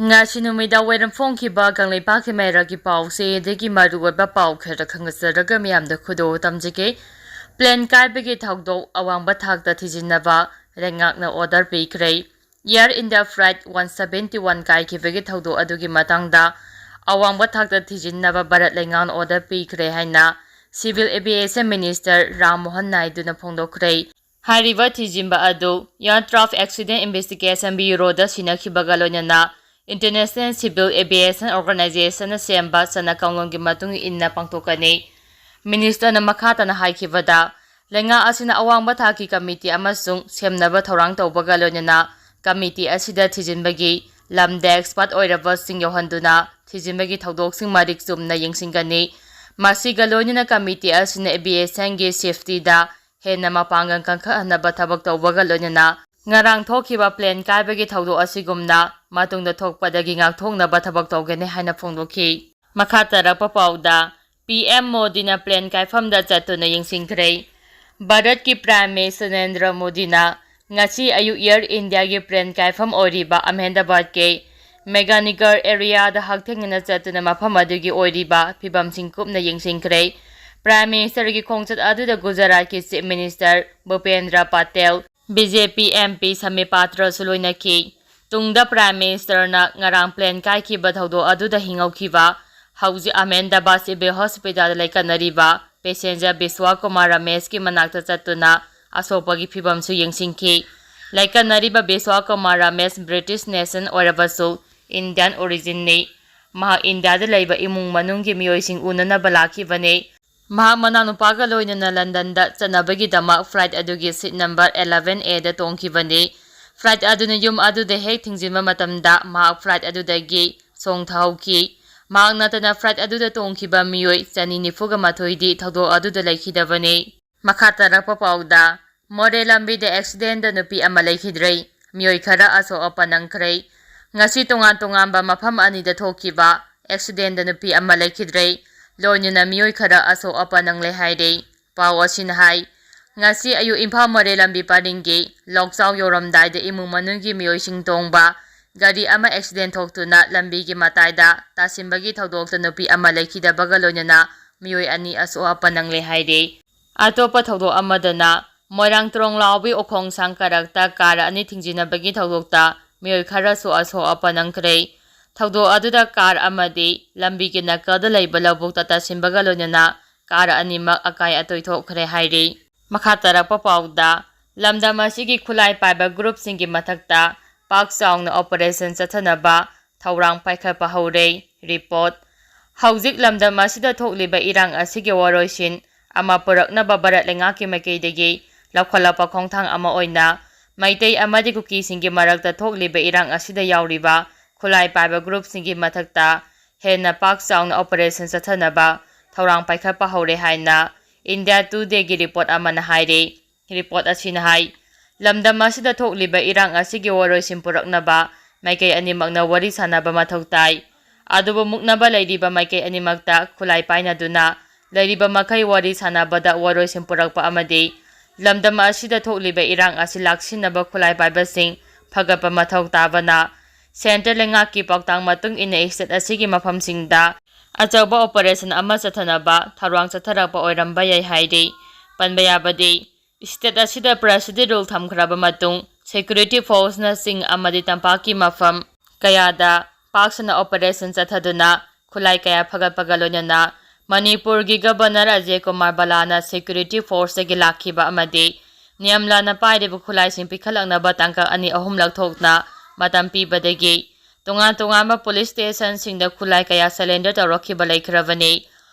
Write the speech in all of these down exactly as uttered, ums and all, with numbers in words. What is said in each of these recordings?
ꯉꯁꯤ ꯅꯨꯃꯤꯗꯥꯡ ꯋꯥꯏꯔꯝ ꯐꯣꯡꯈꯤꯕ ꯀꯪꯂꯩꯄꯥꯛꯀꯤ ꯃꯩꯔꯥꯒꯤ ꯄꯥꯎꯆꯦꯗꯒꯤ ꯃꯔꯨꯑꯣꯏꯕ ꯄꯥꯎ ꯈꯔ ꯈꯪꯖꯔꯒ ꯃꯤꯌꯥꯝꯗ ꯈꯨꯗꯣꯜ ꯇꯝꯖꯒꯦ꯫ Plane ꯀꯥꯏꯕꯒꯤ ꯊꯧꯗꯣꯛ ꯑꯋꯥꯡꯕ ꯊꯥꯛꯇ ꯊꯤꯖꯤꯟꯅꯕ ꯂꯩꯉꯥꯛꯅ order ꯄꯤꯈ꯭ꯔꯦ꯫ Air India Flight one seventy one ꯀꯥꯏꯈꯤꯕꯒꯤ ꯊꯧꯗꯣꯛ ꯑꯗꯨꯒꯤ ꯃꯇꯥꯡꯗ ꯑꯋꯥꯡꯕ ꯊꯥꯛꯇ ꯊꯤꯖꯤꯟꯅꯕ ꯚꯥꯔꯠ ꯂꯩꯉꯥꯛꯅ order ꯄꯤꯈ꯭ꯔꯦ ꯍꯥꯏꯅ Civil Aviation Minister Ram Mohan ꯅꯥꯏꯗꯨꯅ ꯐꯣꯡꯗꯣꯛꯈ꯭ꯔꯦ꯫ ꯍꯥꯏꯔꯤꯕ ꯊꯤꯖꯤꯟꯕ ꯑꯗꯨ Air Traffic Accident Investigation Bureauꯗ ꯁꯤꯟꯅꯈꯤꯕꯒ ꯂꯣꯏꯅꯅ International Civil Aviation Organizationꯅ ꯁꯦꯝꯕ ꯆꯠꯅ ꯀꯥꯡꯂꯣꯟꯒꯤ ꯃꯇꯨꯡ ꯏꯟꯅ ꯄꯥꯡꯊꯣꯛꯀꯅꯤ꯫ Ministerꯅ ꯃꯈꯥ ꯇꯥꯅ ꯍꯥꯏꯈꯤꯕꯗ, ꯂꯩꯉꯥꯛ ꯑꯁꯤꯅ ꯑꯋꯥꯡꯕ ꯊꯥꯛꯀꯤ committee ꯑꯃꯁꯨꯡ ꯁꯦꯝꯅꯕ ꯊꯧꯔꯥꯡ ꯇꯧꯕꯒ ꯂꯣꯏꯅꯅ committee ꯑꯁꯤꯗ ꯊꯤꯖꯤꯟꯕꯒꯤ ꯂꯝꯗ expert ꯑꯣꯏꯔꯕꯁꯤꯡ ꯌꯧꯍꯟꯗꯨꯅ ꯊꯤꯖꯤꯟꯕꯒꯤ ꯊꯧꯗꯣꯛꯁꯤꯡ ꯃꯔꯤꯛ ꯆꯨꯝꯅ ꯌꯦꯡꯁꯤꯟꯒꯅꯤ꯫ ꯃꯁꯤꯒ ꯂꯣꯏꯅꯅ committee ꯑꯁꯤꯅ aviationꯒꯤ safetyꯗ ꯍꯦꯟꯅ ꯃꯄꯥꯡꯒꯜ ꯀꯟꯈꯠꯍꯟꯅꯕ ꯊꯕꯛ ꯇꯧꯕꯒ ꯂꯣꯏꯅꯅ ꯉꯔꯥꯡ ꯊꯣꯛꯈꯤꯕ plane ꯀꯥꯏꯕꯒꯤ ꯊꯧꯗꯣꯛ ꯑꯁꯤꯒꯨꯝꯅ ꯃꯇꯨꯡꯗ ꯊꯣꯛꯄꯗꯒꯤ ꯉꯥꯛꯊꯣꯛꯅꯕ ꯊꯕꯛ ꯇꯧꯒꯅꯤ ꯍꯥꯏꯅ ꯐꯣꯡꯗꯣꯛꯈꯤ꯫ ꯃꯈꯥ ꯇꯥꯔꯛꯄ ꯄꯥꯎꯗ, PM ꯃꯣꯗꯤꯅ plane ꯀꯥꯏꯐꯝꯗ ꯆꯠꯇꯨꯅ ꯌꯦꯡꯁꯤꯟꯈ꯭ꯔꯦ꯫ ꯚꯥꯔꯠꯀꯤ Prime Minister ꯅꯔꯦꯟꯗ꯭ꯔ ꯃꯣꯗꯤꯅ ꯉꯁꯤ ꯑꯌꯨꯛ Air Indiaꯒꯤ plane ꯀꯥꯏꯐꯝ ꯑꯣꯏꯔꯤꯕ ꯑꯍꯃꯦꯗꯥꯕꯥꯗꯀꯤ ꯃꯦꯒꯥꯅꯤꯒꯔ areaꯗ ꯍꯛꯊꯦꯡꯅꯅ ꯆꯠꯇꯨꯅ ꯃꯐꯝ ꯑꯗꯨꯒꯤ ꯑꯣꯏꯔꯤꯕ ꯐꯤꯕꯝꯁꯤꯡ ꯀꯨꯞꯅ ꯌꯦꯡꯁꯤꯟꯈ꯭ꯔꯦ꯫ Prime Ministerꯒꯤ ꯈꯣꯡꯆꯠ ꯑꯗꯨꯗ ꯒꯨꯖꯔꯥꯠꯀꯤ Chief Minister ꯚꯨꯄꯦꯟꯗ꯭ꯔ Patel, BJP MP ꯁꯥꯝꯕꯤꯠ ꯄꯥꯇ꯭ꯔꯁꯨ ꯂꯣꯏꯅꯈꯤ꯫ ꯇꯨꯡꯗ Prime Ministerꯅ ꯉꯔꯥꯡ plane ꯀꯥꯏꯈꯤꯕ ꯊꯧꯗꯣꯛ ꯑꯗꯨꯗ ꯍꯤꯡꯍꯧꯈꯤꯕ, ꯍꯧꯖꯤꯛ ꯑꯍꯃꯦꯗꯥꯕꯥꯗ Civil Hospitalꯗ ꯂꯩꯀꯠꯅꯔꯤꯕ passenger ꯕꯤꯁ꯭ꯋꯥ ꯀꯨꯃꯥꯔ ꯔꯥꯃꯦꯁꯀꯤ ꯃꯅꯥꯛꯇ ꯆꯠꯇꯨꯅ ꯑꯁꯣꯛꯄꯒꯤ ꯐꯤꯕꯝꯁꯨ ꯌꯦꯡꯁꯤꯟꯈꯤ꯫ ꯂꯩꯀꯠꯅꯔꯤꯕ ꯕꯤꯁ꯭ꯋꯥ ꯀꯨꯃꯥꯔ ꯔꯥꯃꯦꯁ British national ꯑꯣꯏꯔꯕꯁꯨ Indian originꯅꯤ꯫ ꯃꯍꯥꯛ ꯏꯟꯗꯤꯌꯥꯗ ꯂꯩꯕ ꯏꯃꯨꯡ ꯃꯅꯨꯡꯒꯤ ꯃꯤꯑꯣꯏꯁꯤꯡ ꯎꯅꯅꯕ ꯂꯥꯛꯈꯤꯕꯅꯤ꯫ ꯃꯍꯥꯛ ꯃꯅꯥꯎꯅꯨꯄꯥꯒ ꯂꯣꯏꯅꯅ ꯂꯟꯗꯟꯗ ꯆꯠꯅꯕꯒꯤꯗꯃꯛ flight ꯑꯗꯨꯒꯤ seat number eleven Aꯗ ꯇꯣꯡꯈꯤꯕꯅꯤ꯫ Flight ꯑꯗꯨꯅ ꯌꯨꯝ ꯑꯗꯨꯗ ꯍꯦꯛ ꯊꯤꯡꯖꯤꯟꯕ ꯃꯇꯝꯗ ꯃꯍꯥꯛ flight ꯑꯗꯨꯗꯒꯤ ꯆꯣꯡꯊꯍꯧꯈꯤ꯫ ꯃꯍꯥꯛ ꯅꯠꯇꯅ flight ꯑꯗꯨꯗ ꯇꯣꯡꯈꯤꯕ ꯃꯤꯑꯣꯏ ꯆꯅꯤ ꯅꯤꯐꯨꯒ ꯃꯥꯊꯣꯏꯗꯤ ꯊꯧꯗꯣꯛ ꯑꯗꯨꯗ ꯂꯩꯈꯤꯗꯕꯅꯤ꯫ ꯃꯈꯥ ꯇꯥꯔꯛꯄ ꯄꯥꯎꯗ, ꯃꯣꯔꯦ ꯂꯝꯕꯤꯗ accidentꯗ ꯅꯨꯄꯤ ꯑꯃ ꯂꯩꯈꯤꯗ꯭ꯔꯦ꯫ ꯃꯤꯑꯣꯏ ꯈꯔ ꯑꯁꯣꯛ ꯑꯄꯟ ꯅꯪꯈ꯭ꯔꯦ꯫ ꯉꯁꯤ ꯇꯣꯉꯥꯟ ꯇꯣꯉꯥꯟꯕ ꯃꯐꯝ ꯑꯅꯤꯗ ꯊꯣꯛꯈꯤꯕ accidentꯗ ꯅꯨꯄꯤ ꯑꯃ ꯂꯩꯈꯤꯗ꯭ꯔꯦ꯫ ꯂꯣꯏꯅꯅ ꯃꯤꯑꯣꯏ ꯈꯔ ꯑꯁꯣꯛ ꯑꯄꯟ ꯅꯪꯂꯦ ꯍꯥꯏꯔꯦ꯫ ꯄꯥꯎ ꯑꯁꯤꯅ ꯍꯥꯏ, ꯉꯁꯤ ꯑꯌꯨꯛ ꯏꯝꯐꯥꯜ ꯃꯣꯔꯦ ꯂꯝꯕꯤ ꯄꯔꯤꯡꯒꯤ ꯂꯣꯛꯆꯥꯎ ꯌꯧꯔꯝꯗꯥꯏꯗ ꯏꯃꯨꯡ ꯃꯅꯨꯡꯒꯤ ꯃꯤꯑꯣꯏꯁꯤꯡ ꯇꯣꯡꯕ ꯒꯥꯔꯤ ꯑꯃ ꯑꯦꯛꯁꯤꯗꯦꯟ ꯊꯣꯛꯇꯨꯅ ꯂꯝꯕꯤꯒꯤ ꯃꯇꯥꯏꯗ ꯇꯥꯁꯤꯟꯕꯒꯤ ꯊꯧꯗꯣꯛꯇ ꯅꯨꯄꯤ ꯑꯃ ꯂꯩꯈꯤꯗꯕꯒ ꯂꯣꯏꯅꯅ ꯃꯤꯑꯣꯏ ꯑꯅꯤ ꯑꯁꯣꯛ ꯑꯄꯟ ꯅꯪꯂꯦ ꯍꯥꯏꯔꯤ꯫ ꯑꯇꯣꯞꯄ ꯊꯧꯗꯣꯛ ꯑꯃꯗꯅ ꯃꯣꯏꯔꯥꯡ ꯇ꯭ꯔꯣꯡꯂꯥꯎꯕꯤ ꯎꯈꯣꯡꯁꯥꯡ ꯀꯔꯛꯇ ꯀꯥꯔ ꯑꯅꯤ ꯊꯤꯡꯖꯤꯟꯅꯕꯒꯤ ꯊꯧꯗꯣꯛꯇ ꯃꯤꯑꯣꯏ ꯈꯔꯁꯨ ꯑꯁꯣꯛ ꯑꯄꯟ ꯅꯪꯈ꯭ꯔꯦ꯫ ꯊꯧꯗꯣꯛ ꯑꯗꯨꯗ ꯀꯥꯔ ꯑꯃꯗꯤ ꯂꯝꯕꯤꯒꯤ ꯅꯥꯀꯜꯗ ꯂꯩꯕ ꯂꯧꯕꯨꯛꯇ ꯇꯥꯁꯤꯟꯕꯒ ꯂꯣꯏꯅꯅ ꯀꯥꯔ ꯑꯅꯤꯃꯛ ꯑꯀꯥꯏ ꯑꯇꯣꯏ ꯊꯣꯛꯈ꯭ꯔꯦ ꯍꯥꯏꯔꯤ꯫ ꯃꯈꯥ ꯇꯥꯔꯛꯄ ꯄꯥꯎꯗ, ꯂꯝꯗꯝ ꯑꯁꯤꯒꯤ ꯈꯨꯠꯂꯥꯏ ꯄꯥꯏꯕ ꯒ꯭ꯔꯨꯞꯁꯤꯡꯒꯤ ꯃꯊꯛꯇ ꯄꯥꯛ ꯆꯥꯎꯅ ꯑꯣꯄꯔꯦꯁꯟ ꯆꯠꯊꯅꯕ ꯊꯧꯔꯥꯡ ꯄꯥꯏꯈꯠꯄ ꯍꯧꯔꯦ꯫ ꯔꯤꯄꯣꯔꯠ꯫ ꯍꯧꯖꯤꯛ ꯂꯝꯗꯝ ꯑꯁꯤꯗ ꯊꯣꯛꯂꯤꯕ ꯏꯔꯥꯡ ꯑꯁꯤꯒꯤ ꯋꯥꯔꯣꯏꯁꯤꯟ ꯑꯃ ꯄꯨꯔꯛꯅꯕ ꯚꯥꯔꯠ ꯂꯩꯉꯥꯛꯀꯤ ꯃꯥꯏꯀꯩꯗꯒꯤ ꯂꯧꯈꯠꯂꯛꯄ ꯈꯣꯡꯊꯥꯡ ꯑꯃ ꯑꯣꯏꯅ ꯃꯩꯇꯩ ꯑꯃꯗꯤ ꯀꯨꯀꯤꯁꯤꯡꯒꯤ ꯃꯔꯛꯇ ꯊꯣꯛꯂꯤꯕ ꯏꯔꯥꯡ ꯑꯁꯤꯗ ꯌꯥꯎꯔꯤꯕ ꯈꯨꯠꯂꯥꯏ ꯄꯥꯏꯕ ꯒ꯭ꯔꯨꯞꯁꯤꯡꯒꯤ ꯃꯊꯛꯇ ꯍꯦꯟꯅ ꯄꯥꯛ ꯆꯥꯎꯅ ꯑꯣꯄꯔꯦꯁꯟ ꯆꯠꯊꯅꯕ ꯊꯧꯔꯥꯡ ꯄꯥꯏꯈꯠꯄ ꯍꯧꯔꯦ ꯍꯥꯏꯅ ꯏꯟꯗꯤꯌꯥ ꯇꯨꯗꯦꯒꯤ ꯔꯤꯄꯣꯔꯠ ꯑꯃꯅ ꯍꯥꯏꯔꯤ꯫ ꯔꯤꯄꯣꯔꯠ ꯑꯁꯤꯅ ꯍꯥꯏ, ꯂꯝꯗꯝ ꯑꯁꯤꯗ ꯊꯣꯛꯂꯤꯕ ꯏꯔꯥꯡ ꯑꯁꯤꯒꯤ ꯋꯥꯔꯣꯏꯁꯤꯟ ꯄꯨꯔꯛꯅꯕ ꯃꯥꯏꯀꯩ ꯑꯅꯤꯃꯛꯅ ꯋꯥꯔꯤ ꯁꯥꯟꯅꯕ ꯃꯊꯧ ꯇꯥꯏ꯫ ꯑꯗꯨꯕꯨ ꯃꯨꯛꯅꯕ ꯂꯩꯔꯤꯕ ꯃꯥꯏꯀꯩ ꯑꯅꯤꯃꯛꯇ ꯈꯨꯠꯂꯥꯏ ꯄꯥꯏꯅꯗꯨꯅ ꯂꯩꯔꯤꯕ ꯃꯈꯩ ꯋꯥꯔꯤ ꯁꯥꯟꯅꯕꯗ ꯋꯥꯔꯣꯏꯁꯤꯟ ꯄꯨꯔꯛꯄ ꯑꯃꯗꯤ ꯂꯝꯗꯝ ꯑꯁꯤꯗ ꯊꯣꯛꯂꯤꯕ ꯏꯔꯥꯡ ꯑꯁꯤ ꯂꯥꯛꯁꯤꯟꯅꯕ ꯈꯨꯠꯂꯥꯏ ꯄꯥꯏꯕꯁꯤꯡ ꯐꯒꯠꯄ ꯃꯊꯧ ꯇꯥꯕꯅ ꯁꯦꯟꯇ꯭ꯔꯦꯜ ꯂꯩꯉꯥꯛꯀꯤ ꯄꯥꯎꯇꯥꯛ ꯃꯇꯨꯡ ꯏꯟꯅ ꯏꯁꯇꯦꯠ ꯑꯁꯤꯒꯤ ꯃꯐꯝꯁꯤꯡꯗ ꯑꯆꯧꯕ ꯑꯣꯄꯔꯦꯁꯟ ꯑꯃ ꯆꯠꯊꯅꯕ ꯊꯧꯔꯥꯡ ꯆꯠꯊꯔꯛꯄ ꯑꯣꯏꯔꯝꯕ ꯌꯥꯏ ꯍꯥꯏꯔꯤ꯫ ꯄꯟꯕ ꯌꯥꯕꯗꯤ, ꯏꯁꯇꯦꯠ ꯑꯁꯤꯗ ꯄ꯭ꯔꯦꯁꯤꯗꯦꯟ ꯔꯨꯜ ꯊꯝꯈ꯭ꯔꯕ ꯃꯇꯨꯡ ꯁꯦꯀ꯭ꯌꯨꯔꯤꯇꯤ ꯐꯣꯔꯁꯅ ꯆꯤꯡ ꯑꯃꯗꯤ ꯇꯝꯄꯥꯛꯀꯤ ꯃꯐꯝ ꯀꯌꯥꯗ ꯄꯥꯛ ꯁꯟꯅ ꯑꯣꯄꯔꯦꯁꯟ ꯆꯠꯊꯗꯨꯅ ꯈꯨꯠꯂꯥꯏ ꯀꯌꯥ ꯐꯒꯠꯄꯒ ꯂꯣꯏꯅꯅ ꯃꯅꯤꯄꯨꯔꯒꯤ ꯒꯕꯔꯅꯔ ꯑꯖꯌ ꯀꯨꯃꯥꯔ ꯕꯂꯥꯅ ꯁꯦꯀ꯭ꯌꯨꯔꯤꯇꯤ ꯐꯣꯔꯁꯇꯒꯤ ꯂꯥꯛꯈꯤꯕ ꯑꯃꯗꯤ ꯅꯤꯌꯝꯂꯥꯅ ꯄꯥꯏꯔꯤꯕ ꯈꯨꯠꯂꯥꯏꯁꯤꯡ ꯄꯤꯈꯠꯂꯛꯅꯕ ꯇꯥꯡꯀꯛ ꯑꯅꯤ ꯑꯍꯨꯝꯂꯛ ꯊꯣꯛꯅ ꯃꯇꯝ ꯄꯤꯕꯗꯒꯤ ꯇꯣꯉꯥꯟ ꯇꯣꯉꯥꯟꯕ ꯄꯨꯂꯤꯁ ꯁ꯭ꯇꯦꯁꯟꯁꯤꯡꯗ ꯈꯨꯠꯂꯥꯏ ꯀꯌꯥ ꯁꯔꯦꯟꯗꯔ ꯇꯧꯔꯛꯈꯤꯕ ꯂꯩꯈ꯭ꯔꯕꯅꯤ꯫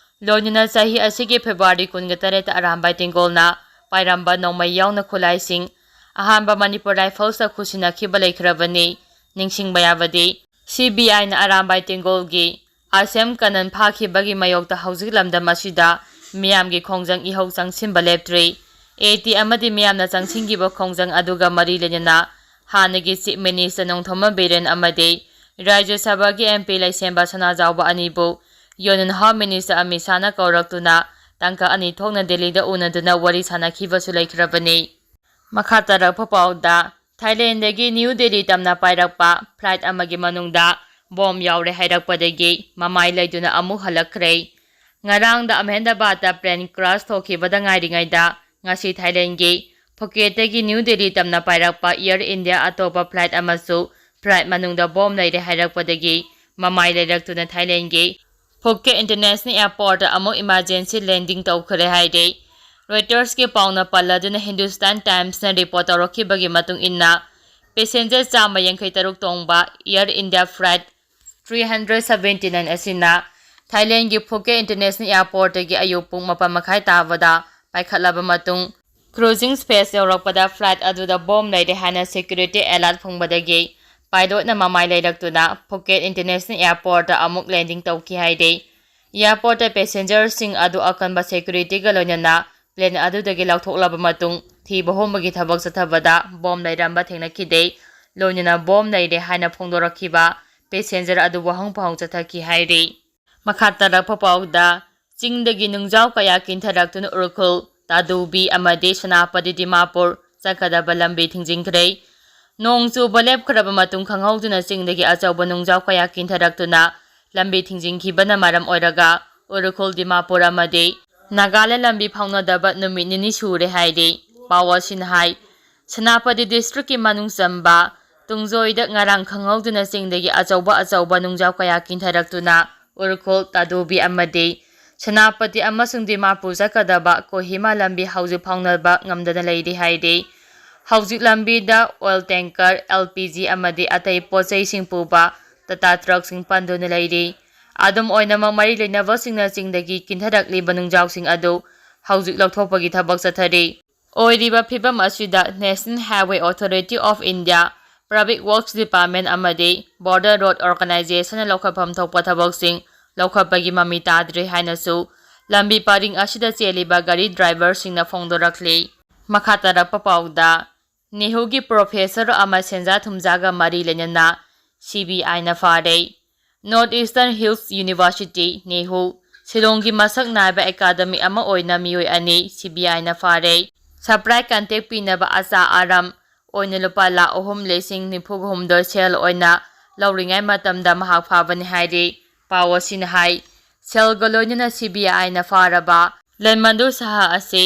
ꯂꯣꯏꯅꯅ ꯆꯍꯤ ꯑꯁꯤꯒꯤ ꯐꯦꯕ꯭ꯔꯨꯋꯥꯔꯤ ꯀꯨꯟꯒ ꯇꯔꯦꯠꯇ ꯑꯔꯥꯝꯕꯥꯏ ꯇꯦꯡꯒꯣꯜꯅ ꯄꯥꯏꯔꯝꯕ ꯅꯣꯡꯃꯩ ꯌꯥꯎꯅ ꯈꯨꯠꯂꯥꯏꯁꯤꯡ ꯑꯍꯥꯟꯕ ꯃꯅꯤꯄꯨꯔ ꯔꯥꯏꯐꯜꯁꯇ ꯈꯨꯠꯁꯤꯟꯅꯈꯤꯕ ꯂꯩꯈ꯭ꯔꯕꯅꯤ꯫ ꯅꯤꯡꯁꯤꯡꯕ ꯌꯥꯕꯗꯤ, ꯁꯤ ꯕꯤ ꯑꯥꯏꯅ ꯑꯔꯥꯝꯕꯥꯏ ꯇꯦꯡꯒꯣꯜꯒꯤ ꯑꯁꯦꯝ ꯀꯅꯟ ꯐꯥꯈꯤꯕꯒꯤ ꯃꯥꯌꯣꯛꯇ ꯍꯧꯖꯤꯛ ꯂꯝꯗꯝ ꯑꯁꯤꯗ ꯃꯤꯌꯥꯝꯒꯤ ꯈꯣꯡꯖꯪ ꯏꯍꯧ ꯆꯪꯁꯤꯟꯕ ꯂꯦꯞꯇ꯭ꯔꯤ꯫ ꯑꯦ ꯇꯤ ꯑꯃꯗꯤ ꯃꯤꯌꯥꯝꯅ ꯆꯪꯁꯤꯟꯈꯤꯕ ꯈꯣꯡꯖꯪ ꯑꯗꯨꯒ ꯃꯔꯤ ꯂꯩꯅꯅ ꯍꯥꯟꯅꯒꯤ ꯆꯤꯐ ꯃꯤꯅꯤꯁꯇꯔ ꯅꯣꯡꯊꯣꯝꯕꯝ ꯕꯤꯔꯦꯟ ꯑꯃꯗꯤ ꯔꯥꯖ꯭ꯌ ꯁꯚꯥꯒꯤ ꯑꯦꯝ ꯄꯤ ꯂꯩꯁꯦꯝꯕ ꯁꯅꯥꯖꯥꯎꯕ ꯑꯅꯤꯕꯨ ꯌꯨꯅꯤꯌꯟ ꯍꯣꯝ ꯃꯤꯅꯤꯁꯇꯔ ꯑꯃꯤꯠ ꯁꯥꯍꯅ ꯀꯧꯔꯛꯇꯨꯅ ꯇꯥꯡꯀꯛ ꯑꯅꯤ ꯊꯣꯛꯅ ꯗꯤꯜꯂꯤꯗ ꯎꯅꯗꯨꯅ ꯋꯥꯔꯤ ꯁꯥꯅꯈꯤꯕꯁꯨ ꯂꯩꯈ꯭ꯔꯕꯅꯤ꯫ ꯃꯈꯥ ꯇꯥꯔꯛꯄ ꯄꯥꯎꯗ, ꯊꯥꯏꯂꯦꯟꯗꯒꯤ ꯅ꯭ꯌꯨ ꯗꯦꯜꯂꯤ ꯇꯝꯅ ꯄꯥꯏꯔꯛꯄ ꯐ꯭ꯂꯥꯏꯠ ꯑꯃꯒꯤ ꯃꯅꯨꯡꯗ ꯕꯣꯝ ꯌꯥꯎꯔꯦ ꯍꯥꯏꯔꯛꯄꯗꯒꯤ ꯃꯃꯥꯏ ꯂꯩꯗꯨꯅ ꯑꯃꯨꯛ ꯍꯜꯂꯛꯈ꯭ꯔꯦ꯫ ꯉꯔꯥꯡꯗ ꯑꯍꯃꯦꯗꯕꯥꯗꯇ ꯄ꯭ꯂꯦꯟ ꯀ꯭ꯔꯥꯁ ꯊꯣꯛꯈꯤꯕꯗ ꯉꯥꯏꯔꯤꯉꯩꯗ ꯉꯁꯤ ꯊꯥꯏꯂꯦꯟꯒꯤ ꯐꯨꯀꯦꯠꯇꯒꯤ ꯅ꯭ꯌꯨ ꯗꯦꯜꯂꯤ ꯇꯝꯅ ꯄꯥꯏꯔꯛꯄ ꯑꯦꯌꯔ ꯏꯟꯗꯤꯌꯥ ꯑꯇꯣꯞꯄ ꯐ꯭ꯂꯥꯏꯠ ꯑꯃꯁꯨ ꯐ꯭ꯂꯥꯏꯠ ꯃꯅꯨꯡꯗ ꯕꯣꯝ ꯂꯩꯔꯦ ꯍꯥꯏꯔꯛꯄꯗꯒꯤ ꯃꯃꯥꯏ ꯂꯩꯔꯛꯇꯨꯅ ꯊꯥꯏꯂꯦꯟꯒꯤ ꯐꯨꯀꯦꯠ ꯏꯟꯇꯔꯅꯦꯁꯅꯦꯜ ꯑꯦꯌꯔꯄꯣꯔꯠꯇ ꯑꯃꯨꯛ ꯏꯃꯥꯔꯖꯦꯟꯁꯤ ꯂꯦꯟꯗꯤꯡ ꯇꯧꯈ꯭ꯔꯦ ꯍꯥꯏꯔꯤ꯫ ꯔꯣꯏꯇꯔꯁꯀꯤ ꯄꯥꯎꯅ ꯄꯜꯂꯗꯨꯅ ꯍꯤꯟꯗꯨꯁꯇꯥꯟ ꯇꯥꯏꯝꯁꯅ ꯔꯤꯄꯣꯔꯠ ꯇꯧꯔꯛꯈꯤꯕꯒꯤ ꯃꯇꯨꯡ ꯏꯟꯅ, ꯄꯦꯁꯦꯟꯖꯔ ꯆꯥꯝꯃ ꯌꯥꯡꯈꯩ ꯇꯔꯨꯛ ꯇꯣꯡꯕ air India flight three hundred seventy nine ꯑꯁꯤꯅ ꯊꯥꯏꯂꯦꯟꯒꯤ ꯐꯨꯀꯦꯠ ꯏꯟꯇꯔꯅꯦꯁꯅꯦꯜ ꯑꯦꯌꯔꯄꯣꯔꯠꯇꯒꯤ ꯑꯌꯨꯛ ꯄꯨꯡ ꯃꯥꯄꯟ ꯃꯈꯥꯏ ꯇꯥꯕꯗ ꯄꯥꯏꯈꯠꯂꯕ ꯃꯇꯨꯡ, ꯀ꯭ꯔꯨꯖꯤꯡ ꯁ꯭ꯄꯦꯁ ꯌꯧꯔꯛꯄꯗ ꯐ꯭ꯂꯥꯏꯠ ꯑꯗꯨꯗ ꯕꯣꯝ ꯂꯩꯔꯦ ꯍꯥꯏꯅ ꯁꯦꯀ꯭ꯌꯨꯔꯤꯇꯤ ꯑꯦꯂꯔꯠ ꯐꯪꯕꯗꯒꯤ ꯄꯥꯏꯂꯣꯠꯅ ꯃꯃꯥꯏ ꯂꯩꯔꯛꯇꯨꯅ ꯐꯨꯀꯦꯠ ꯏꯟꯇꯔꯅꯦꯁꯅꯦꯜ ꯑꯦꯌꯔꯄꯣꯔꯠꯇ ꯑꯃꯨꯛ ꯂꯦꯟꯗꯤꯡ ꯇꯧꯈꯤ ꯍꯥꯏꯔꯤ꯫ ꯑꯦꯌꯔꯄꯣꯔꯠꯇ ꯄꯦꯁꯦꯟꯖꯔꯁꯤꯡ ꯑꯗꯨ ꯑꯀꯟꯕ ꯁꯦꯀ꯭ꯌꯨꯔꯤꯇꯤꯒ ꯂꯣꯏꯅꯅ ꯄ꯭ꯂꯦꯟ ꯑꯗꯨꯗꯒꯤ ꯂꯧꯊꯣꯛꯂꯕ ꯃꯇꯨꯡ ꯊꯤꯕ ꯍꯨꯝꯕꯒꯤ ꯊꯕꯛ ꯆꯠꯊꯕꯗ ꯕꯣꯝ ꯂꯩꯔꯝꯕ ꯊꯦꯡꯅꯈꯤꯗꯦ꯫ ꯂꯣꯏꯅꯅ ꯕꯣꯝ ꯂꯩꯔꯦ ꯍꯥꯏꯅ ꯐꯣꯡꯗꯣꯔꯛꯈꯤꯕ ꯄꯦꯁꯦꯟꯖꯔ ꯑꯗꯨ ꯋꯥꯍꯪ ꯄꯥꯎꯍꯪ ꯆꯠꯊꯈꯤ ꯍꯥꯏꯔꯤ꯫ ꯃꯈꯥ ꯇꯥꯔꯛꯄ ꯄꯥꯎꯗ, ꯆꯤꯡꯗꯒꯤ ꯅꯨꯡꯖꯥꯎ ꯀꯌꯥ ꯀꯤꯟꯊꯔꯛꯇꯨꯅ ꯎꯔꯈꯨꯜ, ꯇꯥꯗꯨꯕꯤ ꯑꯃꯗꯤ ꯁꯦꯅꯥꯄꯇꯤ ꯗꯤꯃꯥꯄꯨꯔ ꯆꯠꯀꯗꯕ ꯂꯝꯕꯤ ꯊꯤꯡꯖꯤꯟꯈ꯭ꯔꯦ꯫ ꯅꯣꯡ ꯆꯨꯕ ꯂꯦꯞꯈ꯭ꯔꯕ ꯃꯇꯨꯡ ꯈꯪꯍꯧꯗꯅ ꯆꯤꯡꯗꯒꯤ ꯑꯆꯧꯕ ꯅꯨꯡꯖꯥꯎ ꯀꯌꯥ ꯀꯤꯟꯊꯔꯛꯇꯨꯅ ꯂꯝꯕꯤ ꯊꯤꯡꯖꯤꯟꯈꯤꯕꯅ ꯃꯔꯝ ꯑꯣꯏꯔꯒ ꯎꯔꯈꯨꯜ ꯗꯤꯃꯥꯄꯨꯔ ꯑꯃꯗꯤ ꯅꯥꯒꯥꯂꯦꯟ ꯂꯝꯕꯤ ꯐꯥꯎꯅꯗꯕ ꯅꯨꯃꯤꯠ ꯅꯤꯅꯤ ꯁꯨꯔꯦ ꯍꯥꯏꯔꯤ꯫ ꯄꯥꯎ ꯑꯁꯤꯅ ꯍꯥꯏ, ꯁꯦꯅꯥꯄꯇꯤ ꯗꯤꯁꯇ꯭ꯔꯤꯛꯀꯤ ꯃꯅꯨꯡ ꯆꯟꯕ ꯇꯨꯡꯖꯣꯏꯗ ꯉꯔꯥꯡ ꯈꯪꯍꯧꯗꯅ ꯆꯤꯡꯗꯒꯤ ꯑꯆꯧꯕ ꯑꯆꯧꯕ ꯅꯨꯡꯖꯥꯎ ꯀꯌꯥ ꯀꯤꯟꯊꯔꯛꯇꯨꯅ ꯎꯔꯈꯨꯜ, ꯇꯥꯗꯨꯕꯤ ꯑꯃꯗꯤ ꯁꯦꯅꯥꯄꯇꯤ ꯑꯃꯁꯨꯡ ꯗꯤꯃꯥꯄꯨꯔ ꯆꯠꯀꯗꯕ ꯀꯣꯍꯤꯃꯥ ꯂꯝꯕꯤ ꯍꯧꯖꯤꯛ ꯐꯥꯎꯅꯕ ꯉꯝꯗꯅ ꯂꯩꯔꯤ ꯍꯥꯏꯔꯤ꯫ ꯍꯧꯖꯤꯛ ꯂꯝꯕꯤꯗ oil tanker, L P G ꯑꯃꯗꯤ ꯑꯇꯩ ꯄꯣꯠ ꯆꯩꯁꯤꯡ ꯄꯨꯕ ꯇꯥꯇꯥ ꯇ꯭ꯔꯛꯁꯤꯡ ꯄꯟꯗꯨꯅ ꯂꯩꯔꯤ꯫ ꯑꯗꯨꯝ ꯑꯣꯏꯅꯃꯛ, ꯃꯔꯤ ꯂꯩꯅꯕꯁꯤꯡꯅ ꯆꯤꯡꯗꯒꯤ ꯀꯤꯟꯊꯔꯛꯂꯤꯕ ꯅꯨꯡꯖꯥꯎꯁꯤꯡ ꯑꯗꯨ ꯍꯧꯖꯤꯛ ꯂꯧꯊꯣꯛꯄꯒꯤ ꯊꯕꯛ ꯆꯠꯊꯔꯤ꯫ ꯑꯣꯏꯔꯤꯕ ꯐꯤꯚꯝ ꯑꯁꯤꯗ National Highway Authority of India, Public Works Department ꯑꯃꯗꯤ Border Road Organizationꯅ ꯂꯧꯈꯠꯐꯝ ꯊꯣꯛꯄ ꯊꯕꯛꯁꯤꯡ ꯂꯧꯈꯠꯄꯒꯤ ꯃꯃꯤ ꯇꯥꯗ꯭ꯔꯤ ꯍꯥꯏꯅꯁꯨ ꯂꯝꯕꯤ ꯄꯔꯤꯡ ꯑꯁꯤꯗ ꯆꯦꯜꯂꯤꯕ ꯒꯥꯔꯤ ꯗ꯭ꯔꯥꯏꯚꯔꯁꯤꯡꯅ ꯐꯣꯡꯗꯣꯔꯛꯂꯤ꯫ ꯃꯈꯥ ꯇꯥꯔꯛꯄ ꯄꯥꯎꯗ, ꯅꯦꯍꯨꯒꯤ ꯄ꯭ꯔꯣꯐꯦꯁꯔ ꯑꯃ ꯁꯦꯟꯖꯥ ꯊꯨꯝꯖꯥꯒ ꯃꯔꯤ ꯂꯩꯅꯅ ꯁꯤ ꯕꯤ ꯑꯥꯏꯅ ꯐꯥꯔꯦ꯫ North Eastern Hills University, ꯅꯦꯍꯨ, ꯁꯤꯂꯣꯡꯒꯤ ꯃꯁꯛ ꯅꯥꯏꯕ ꯑꯦꯀꯥꯗꯃꯤ ꯑꯃ ꯑꯣꯏꯅ ꯃꯤꯑꯣꯏ ꯑꯅꯤ ꯁꯤ ꯕꯤ ꯑꯥꯏꯅ ꯐꯥꯔꯦ꯫ ꯁꯄ꯭ꯔꯥꯏ ꯀꯟꯇꯦꯛ ꯄꯤꯅꯕ ꯑꯆꯥ ꯑꯔꯝ ꯑꯣꯏꯅ ꯂꯨꯄꯥ ꯂꯥꯈ ꯑꯍꯨꯝ ꯂꯤꯁꯤꯡ ꯅꯤꯐꯨꯒ ꯍꯨꯝꯗꯣꯏ ꯁꯦꯜ ꯑꯣꯏꯅ ꯂꯧꯔꯤꯉꯩ ꯃꯇꯝꯗ ꯃꯍꯥꯛ ꯐꯥꯕꯅꯤ ꯍꯥꯏꯔꯤ꯫ ꯄꯥꯎ ꯑꯁꯤꯅ ꯍꯥꯏ, ꯁꯦꯜꯒ ꯂꯣꯏꯅꯅ ꯁꯤ ꯕꯤ ꯑꯥꯏꯅ ꯐꯥꯔꯕ ꯂꯦꯃꯟꯗꯨ ꯁꯍꯥ ꯑꯁꯤ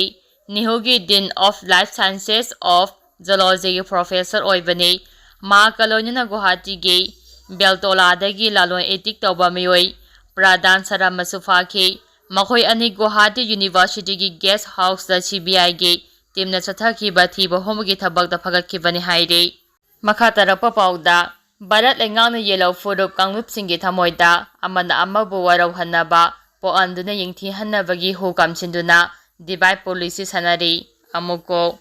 ꯅꯤꯍꯨꯒꯤ Dean of Life Sciences of Zoologyꯒꯤ professor ꯑꯣꯏꯕꯅꯤ꯫ ꯃꯍꯥꯛꯀ ꯂꯣꯏꯅꯅ ꯒꯨꯋꯥꯍꯥꯇꯤꯒꯤ ꯕꯦꯜꯇꯣꯂꯥꯗꯒꯤ ꯂꯥꯂꯣꯟ ꯏꯇꯤꯛ ꯇꯧꯕ ꯃꯤꯑꯣꯏ ꯄ꯭ꯔꯥꯗꯥꯟ ꯁꯔꯃꯁꯨ ꯐꯥꯈꯤ꯫ ꯃꯈꯣꯏ ꯑꯅꯤ ꯒꯨꯋꯥꯍꯥꯇꯤ Universityꯒꯤ guest houseꯇ ꯁꯤ ꯕꯤ ꯑꯥꯏꯒꯤ teamꯅ ꯆꯠꯊꯈꯤꯕ ꯊꯤꯕ ꯍꯨꯝꯕꯒꯤ ꯊꯕꯛꯇ ꯐꯒꯠꯈꯤꯕꯅꯤ ꯍꯥꯏꯔꯤ꯫ ꯃꯈꯥ ꯇꯥꯔꯛꯄ ꯄꯥꯎꯗ, ꯚꯥꯔꯠ ꯂꯩꯉꯥꯛꯅ ꯌꯦꯜꯍꯧ ꯐꯨꯔꯨꯞ ꯀꯥꯡꯂꯨꯞꯁꯤꯡꯒꯤ ꯊꯃꯣꯏꯗ ꯑꯃꯅ ꯑꯃꯕꯨ ꯋꯥꯔꯧꯍꯟꯅꯕ ꯄꯣꯛꯍꯟꯗꯨꯅ ꯌꯦꯡꯊꯤꯍꯟꯅꯕꯒꯤ ꯍꯨ ꯀꯥꯝꯁꯤꯟꯗꯨꯅ divide policy ꯁꯥꯟꯅꯔꯤ꯫ ꯑꯃꯨꯛꯀꯣ,